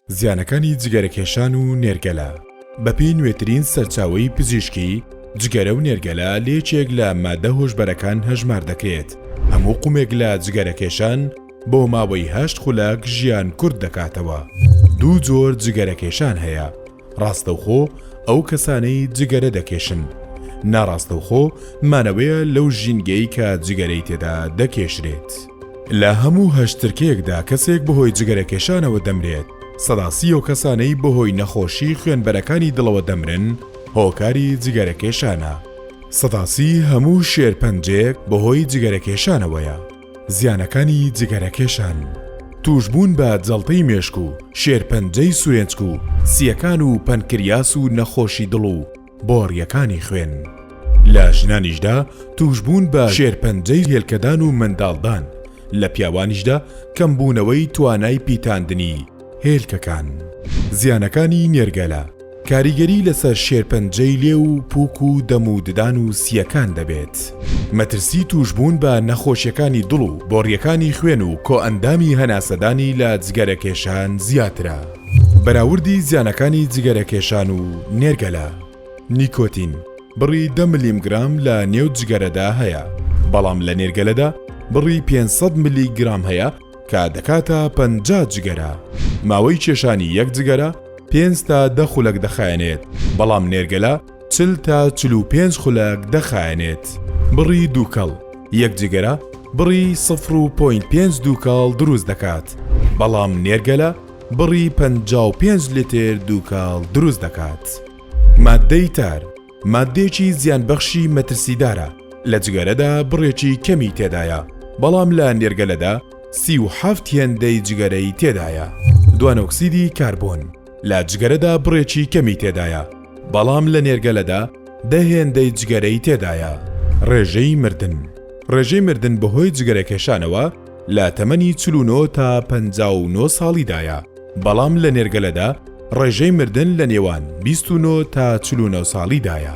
زیانەکانی جگەرەکێشان و نێرگەلە. بەپێی نوێترین سەرچاوەی پزیشکی، جگەرە و نێرگەلە لە یەکێک لە مادە هۆشبەرەکان هەژمار دەکرێت، هەموو قومێک لە جگەرەکێشان بۆ ماوەی هەشت خولەک ژیان کورت دەکاتەوە. دوو جۆر جگەرەکێشان هەیە، ڕاستەوخۆ ئەو کەسانەی جگەرە دەکێشن، ناڕاستەوخۆ مانەوەیە لەو ژینگەی کە جگەرەی تێدا دەکێشرێت. لە هەموو هەشت چرکەیەکدا کەسێک بەهۆی جگەرەکێشانەوە دەمرێت، 30% ئەو کەسانەی بەهۆی نەخۆشی خوێنبەرەکانی دڵەوە دەمرن هۆکاری جگەرەکێشانە. 30% هەموو شێرپەنجەیەک بەهۆی جگەرەکێشانەوەیە. زیانەکانی جگەرەکێشان، تووشبوون بە جەڵتەی مێشک و شێرپەنجەی سورێنچک و سییەکان و پەنکریاس و نەخۆشی دڵ و بۆڕییەکانی خوێن. لە ژنانیشدا تووشبوون بە شێرپەنجەی هێلکەدان و منداڵدان، لە پیاوانیشدا کەمبوونەوەی توانای پیتاندنی هێلکەکان. زیانەکانی نێرگەلە، کاریگەری لەسەر شێرپەنجەی لێو و پووک و دەم و ددان و سییەکان دەبێت. مەترسی تووشبوون بە نەخۆشیەکانی دڵ و بۆڕییەکانی خوێن و کۆئەندامی هەناسەدانی لە جگەرەکێشان زیاترە. بەراوردی زیانەکانی جگەرەکێشان و نێرگەلە. نیکۆتین، بڕی دە ملیم گرام لە نێو جگەرەدا هەیە، بەڵام لە نێرگەلەدا بڕی 500 ملی گرام هەیە کە دەکاتە 50 جگەرە. ماوەی کێشانی یەک جگەرە پێنج تا دە خولەک دەخایەنێت، بەڵام نێرگەلە 40 تا 45 خولەک دەخایەنێت. بڕی دووکەڵ، یەک جگەرە بڕی سفر و point پێنج دووکەڵ دروست دەکات، بەڵام نێرگەلە بڕی 55 لیتر دووکەڵ دروست دەکات. ماددەی تار، ماددەیەکی زیانبەخشی مەترسیدارە، لە جگەرەدا بڕێکی کەمی تێدایە، بەڵام لە نێرگەلەدا 37 هێندەی جگەرەی تێدایە. دوانۆکسیدی کاربۆن، لە جگەرەدا بڕێکی کەمی تێدایە، بەڵام لە نێرگەلەدا دە هێندەی جگەرەی تێدایە. ڕێژەی مردن، ڕێژەی مردن بەهۆی جگەرەکێشانەوە لە تەمەنی 49 تا 59 ساڵیدایە، بەڵام لە نێرگەلەدا ڕێژەی مردن لە نێوان 29 تا 49 ساڵیدایە.